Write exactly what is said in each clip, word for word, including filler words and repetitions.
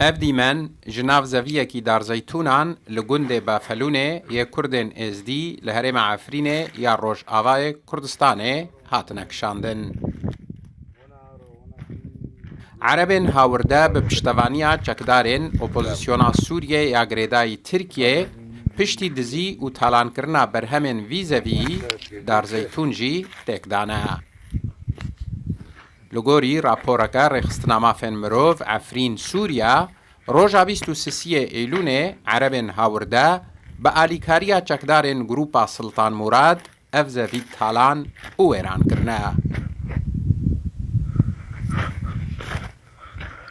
Ev dîmen ji nav zeviyekî darzeytûnan li gundê Bafelûnê yê Kurdên Êzdî li herêma Efrînê ya Rojavayê Kurdistanê hatine kişandin. Erebên hawirde bi piştevaniya çekdarên opozisyona Sûriyê ya girêdayî Tirkiyê piştî dizî û talankirina berhemên vî zevî darzeytûn jî têk dane. Li gorî raporeke Rêxistina Mafên Mirov Efrîn Sûriya, roja bîst û sisiyê Îlûnê erebên hawirde bi alîkariya çekdarên grûpa Siltan Murad ev zevî talan û wêran kirine.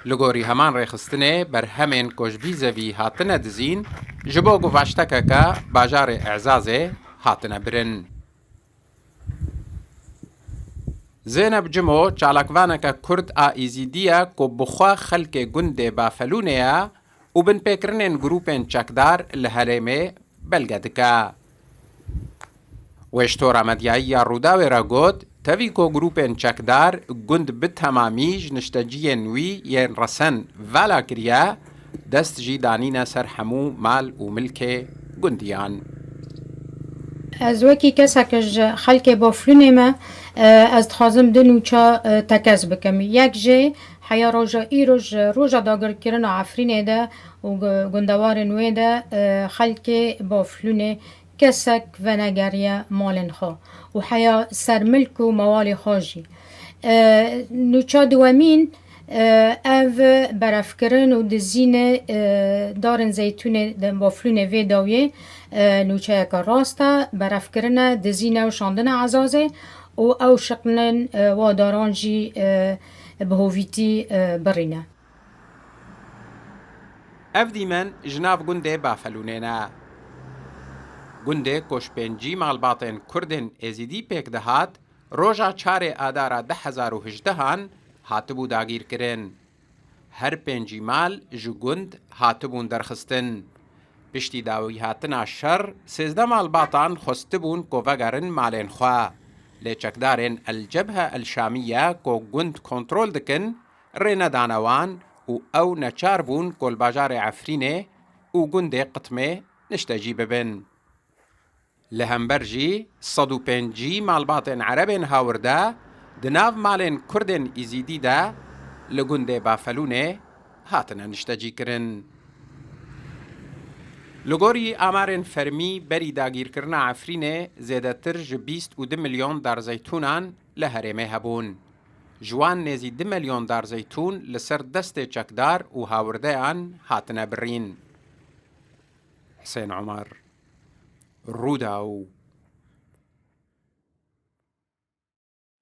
Li gorî heman rêxistinê, berhemên ku ji vî zevî hatine dizîn, ji bo guvaştekeke bajarê Ezazê hatine birin. Zeynep Cimo, çalakvaneke Kurd a Êzîdî ye ku bi xwe xelkê gundê Bafelûnê ye û binpêkirinên grûpên çekdar li herêmê belge dike. Wê ji tora medyayî ya Rûdawê re got, tevî ku grûpên çekdar gund bi temamî ji nişteciyên wî yên resen vala kiriye, dest jî danîne ser hemû mal û milkê gundiyan. Ez wekî kesek ji xelkê Baflûnê me, e, ez dixwazim du nûça, e, tekez bikim. Yek jê heya roja îro ji roja dagirkirina Efrînê de û gu-, gundewarên wê de, e, xelkê Baflûnê kesek venegeriye malên xwe û heya ser milk û mewalê xwe jî. E, nûça duwemîn, e, ev berevkirin û dizîne, e, darên zeytûnê di Baflûnê vê dawiyê, e, nûçeyeke rast e, berevkirin e, dizîne û şandine Ezazê û ew şiqlin, e, wa daran jî, e, bi hovîtî, e, birîne. Ev dîmen ji nav gundê Bafelûnê ne. Gundê ku ji pêncî malbatên Kurdên Êzîdî pêk dihat, roja çarê Adara du hezar û hejdehan hatibû dagîrkirin. Her pêncî mal ji gund hatibûn derxistin. Piştî dawîhatina şer, sêzdeh malbatan xwestibûn ku vegerin malên xwe. Lê çekdarên El Cebhe El Şamiye ku gund kontrol dikin, rê nedane wan û ew neçar bûn ku li bajarê Efrînê û gundê Qitmê niştecî bibin. Li hember jî sed û pêncî malbatên erebên hawirde di nav malên Kurdên Îzîdî de li gundê Bafelûnê hatine niştecîkirin. Li gorî amarên fermî, berî dagîrkirina Efrînê zêdetir ji bîst û du milyon darzeytûnan li herêmê hebûn. Ji wan nêzî du milyon darzeytûn li ser destê çekdar û hawirdeyan hatine birîn. Husên Omer, Rûdaw.